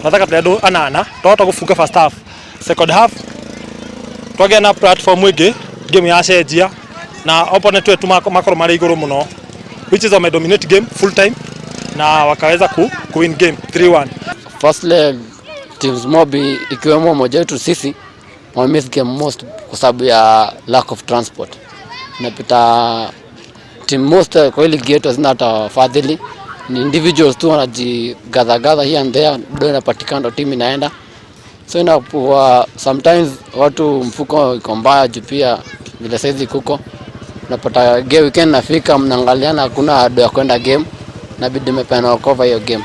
Twathaka tũrĩ andũ anana, twahota gũbunga first half. Second half twagĩa na platform ĩngĩ, game yacenjia na opponent wetu makorwo marĩ igũrũ mũno, which is wame dominate game full time na wakaweza ku win game 3-1. First leg, teams mob ikiwemo moja wetu sisi wame miss game most kwa sababu ya lack of transport. Napita team most kwa hii ligi yetu hazina hata wafadhili, ni individuals tu wanajigather gather here and there, ndio inapatikana, ndo team inaenda. So inakuwa sometimes watu mfuko iko mbaya juu pia vile saizi kuko, unapata game weekend nafika, mnaangaliana, hakuna do ya kwenda game, nabidi mmepeana cover hiyo game.